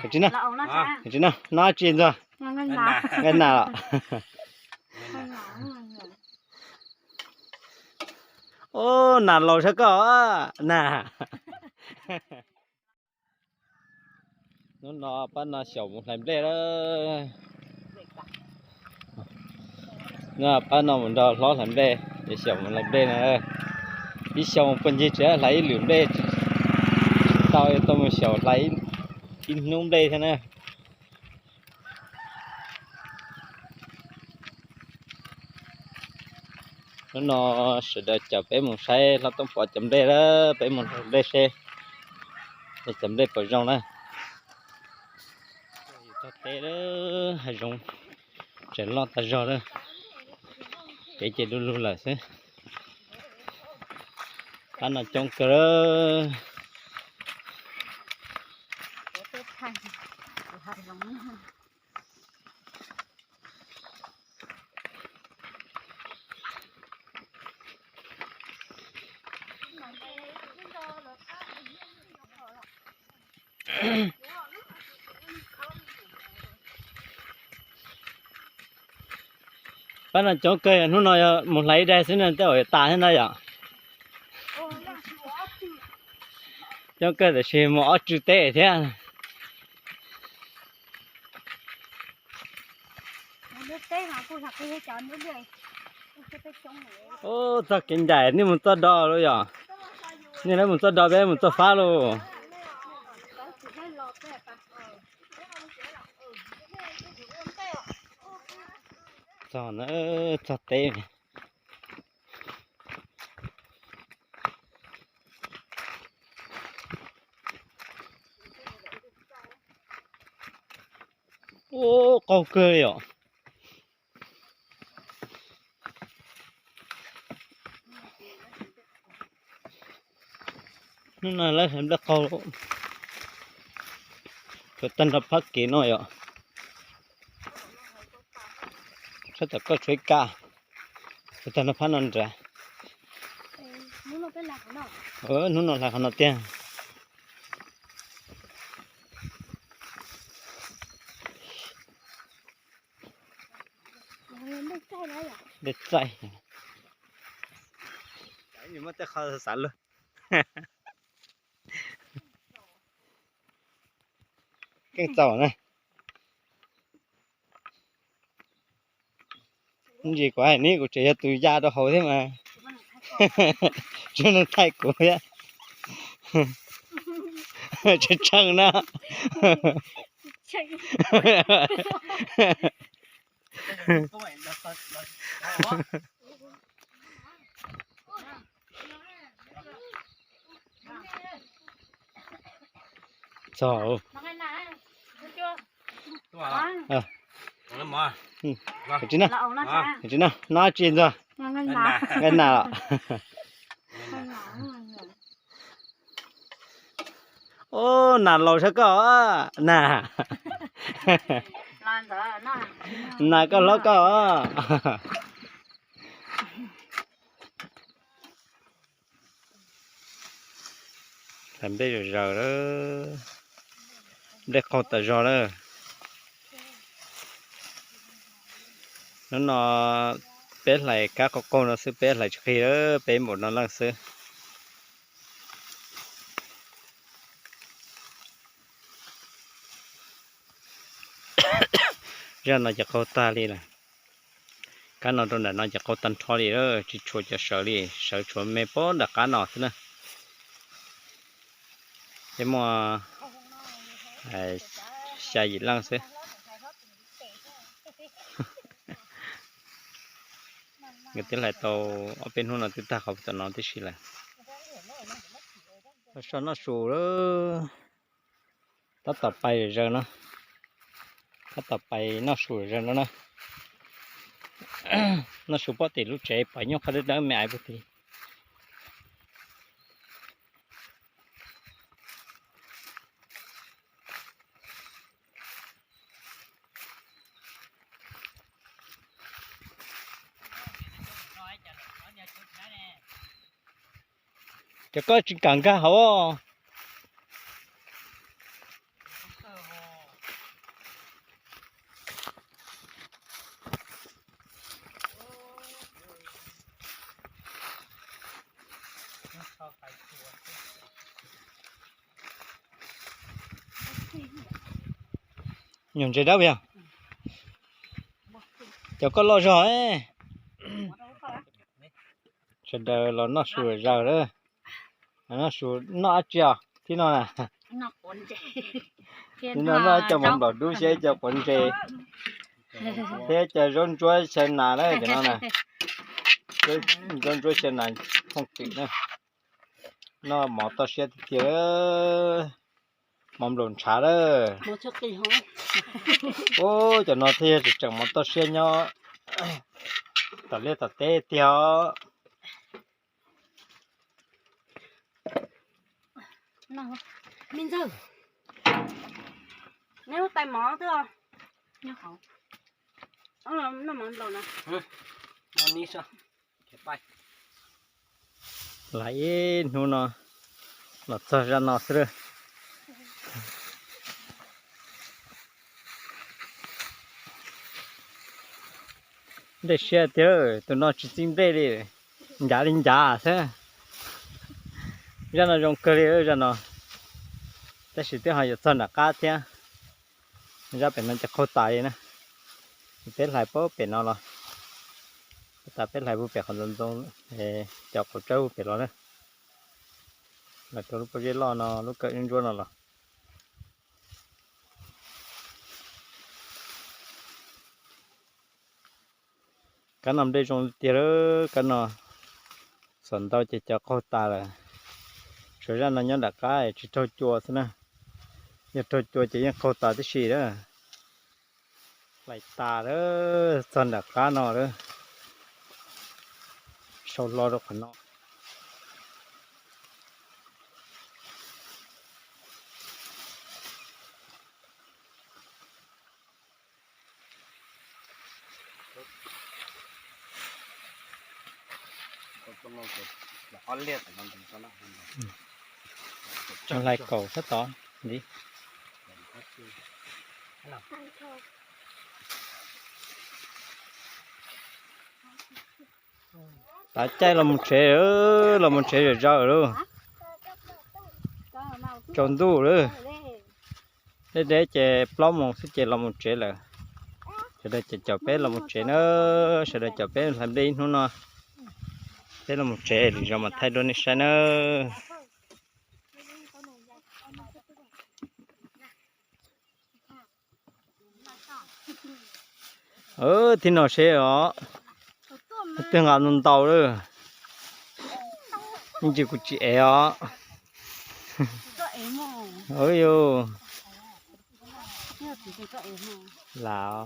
Tsis no, no tsis ntxuag. Nqaij nas los. Ub, nas laus sab koj nas. Hnub no pab no xyaum mus hlais nplej lawm. No pab no mus nrog hlob hlais nplej, es xyaum mus hlais nplej no. Ib xyoo puag ncig tsis hlais ib lwm nplej, tau tau mus xyaum hlais ib hnub nplej thiab na. Hnub no sawv daws caum peb mus saib hlob Tooj Pov cov nplej lawm, peb mus hlais nplej seb cov nplej puas zoo na. Tog teb lawm, hav zoov tseem loj tag zog lawm, kev ces du lug lawm xwb. Pab no coob kawg lawm. Pab no coob kawg, hnub no yog mus hlais ib daig xwb no tej zaum yuav tas thiab ntag yom. Coob kawg tab sis mus ob tsw teb thiab. Ub, txog kev ncaim nej mus txoj do lawm yom. Nej lawv mus txoj do, peb mus txoj fab lauj. Txog na, txog teb. Ub, qaug kawg li os. Hnub no lawv hlais nplej qaug, tshuav tag nrho phab kev no yom. Sab tom koj tshuav ib kab, tshuav tag nrho phab no nrad. Hnub no hlais qhov no tiag. Dej txaij. Muaj tej qho xav luag. Keej txaus na. Ntsis kuv hais ne, kuv tseem yog tus ya rau hauv thiab mas. Tsis neeg thaij kuv thiab. Tseem tsheej na. Txog. Tsis no, tsis no, no tsis ntxuag. Nqaij nas los. Ub, nas laus sab koj nas. Nas koj hlob koj. Hlais nplej zom zaws lawm, nplej qaug tas zog lawm. Hnub no peb hlais kab qaug qaug no xwb, peb hlais tsis qig lawm, peb npaum no leej xwb. Zaj no ces qaug tag li lawm. Kab no rau nram no ces qaug tag nrho li lawm, tsis tshuav cov sawv li, sawv tshuav me pob nram qab no xwb na. Peb muaj xya yim leej xwb. Nkawd twb hlais tau ob peb hnub no twb tag qhov tom no tib si lawm. Soj noj su lawm. Tab tom pais zaws no, tab tom pais noj su zaws no na. Noj su pob tim lub tsev pais nyob qhov dawb dawb me ais puag tim. Cov koj tsis kam nkag hauv. Nyuag ntses dawb yog. Cov koj loj zog. Sawv daws los noj su zaws lawm. Noj su, noj dab tsi os? Thib no na, thib no noj cov mov nplaum dub thiab cov quav ntses thiab cov zaub ntsuab xyaw nas na cov no na. Zaub ntsuab xyaw nas thooj twm na. Noj mov toj siab tiag tiag. Mov nplaum ntshav lawm. Ub, cov no thiaj yog tseem mov toj siab nyob tom liaj tom teb tiag os. Me ntxawg, neb tais mov twb noj mov nplaum na. Lam ib hnub no los txog zaj no xwb lawm. Nplej siab tiag, tus no tsis txij nplej li, ncav li ncav xwb. Zaj no zoo kawg li zaj no, tab sis twb ho yuav txog nram qab thiab. Zaj pem no ces qaug tas li na. Peb hlais pem no los, tas peb hlais puag pem qhov ntxoov ntxoo, cov qaum tsawb puag pem los na. Los rau lub pob zeb loj no, lub kawm ntsuab no los. Kab no nplej zoo tiag lawm, kab no xom ntau ces cov qaug tas lawm. Tshuav zaj no nyob nram qab tsis raug cua xwb na, yog raug cua ces yeej qaug tas tib si lawm. Hlais tas lawm, txog nram qab no lawm, sau hlo rau qhov no. Hlais kaum sab tod li. Tav caij los mus tsev, los mus tsev zom zaws lauj. Tsaus ntuj lawm. Deb deb ces plaub moos xwb ces los mus tsev lawm. Sawv daws caum peb los mus tsev na, sawv daws caum peb hlais nplej ib hnub no. Peb los mus tsev lwm zaus mam thaij dua nej saib nawb. Thib no seb os, twb nqa ntau lawm. Ib ntsis kuv tsis ev os. Yog, lam